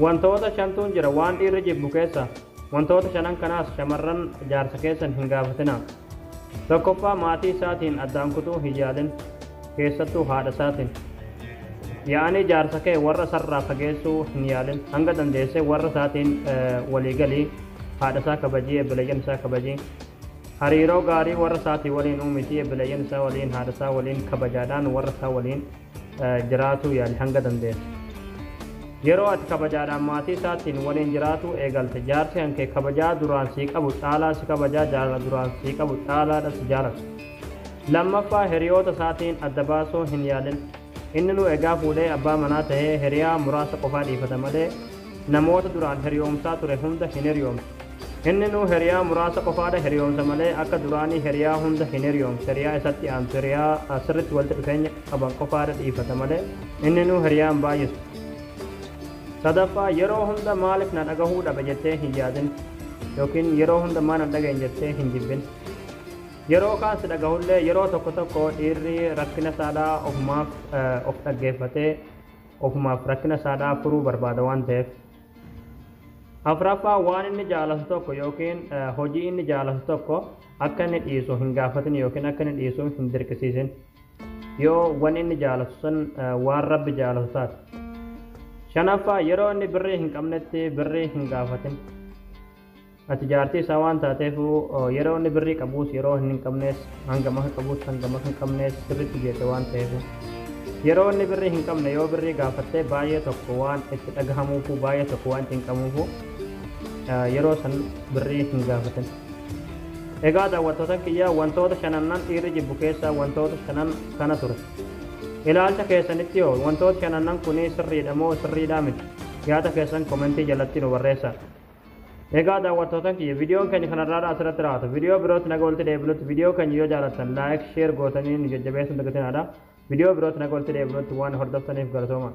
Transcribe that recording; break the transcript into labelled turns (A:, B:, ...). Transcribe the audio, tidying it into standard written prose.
A: Wantoota shantuun jira waan dhiirri jibbu keessa. Wantoota shanan kanaas shamarran jaarsa keessan hin gaafatinaa. Tokkoffaa, maatii isaatiin addaan kutuu hin yaalin, keessattuu haadha isaatiin. Yaa'anii jaarsa kee warra sarraa fageessuu hin yaalin. Hanga dandeessee warra isaatiin walii galii, haadha isaa kabajii, obboleeyyan isaa kabajii. Hariiroo gaarii warra isaatii waliin uumitii, obboleeyyan isaa waliin, haadha isaa waliin kabajaadhaan warra isaa waliin jiraatuu yaali hanga dandeesse. Yeroo ati kabajaadhaan maatii isaatiin waliin jiraatuu eegalte, jaarsi kan kee kabajaa duraan sii qabu caalaa si kabajaa, jaalala duraan sii qabu caalaadha si jaalata. Lammaffaa, hiriyoota isaatiin adda baasuu hin yaalin. Inni nu egaa fuudhee abbaa manaa ta'ee hiriyaa muraasa qofaa dhiifata malee namoota duraan hiriyoomsaa ture hunda hin hiriyoomsu. Inni nu hiriyaa muraasa qofaadha hiriyoomsa malee akka duraanii hiriyaa hunda hin hiriyoomsu. Hiriyaa isatti aantu, hiriyaa sirriitti walitti dhufeenya qaban qofaadha dhiifata malee inni nu hiriyaa hin baay'isu. Sadaffaa, yeroo hunda maaliif na dhagahuu dhabe jettee hin yaadin, yookiin yeroo hunda maa na dhaga'in jettee hin jibbin. Yeroo kaan si dhagahullee yeroo tokko tokko dhiirri rakkina isaadhaa ofumaaf of dhaggeeffatee ofumaaf rakkina isaadhaa furuu barbaada waan ta'eef. Afuraffaa, waan inni jaalatu tokko yookiin hojii inni jaalatu tokko akka inni dhiisu hin gaafatin yookiin akka inni dhiisu hin dirqisiisin. Yoo wanni inni jaalatu sun waan Rabbi jaalatu taate. Shanaffaa, yeroo inni birrii hin qabnetti birrii hin gaafatin. Ati jaartii isaa waan taateef yeroo inni birrii qabuus yeroo inni hin qabnes, hangam akka qabus hangam akka hin qabnes sirriitti beekte waan ta'eef. Yeroo inni birrii hin qabne yoo birrii gaafattee baay'ee tokko waan itti dhagahamuufu, baay'ee tokko waan cinqamuufu, yeroo san birrii hin gaafatin. Egaa daawwattoota kiyyaa, wantoota shanannan dhiirri jibbu keessaa wantoota shanan kana ture. Ilaalcha keessanitti yoo wantoota shanannan kunii sirriidha moo sirriidhaa miti? Yaada keessan komentii jalatti nu barreessaa. Egaa daawwattoota kiyya, viidiyoon keenya kanarraa asirratti raawwata. Viidiyoo birootti naga walitti deebinutti, viidiyoo keenya yoo jaalattan like, share gootanii nu jajjabeessuun dagatinaadha. Viidiyoo birootti naga walitti deebinutti waan hordoftaniif galatooma.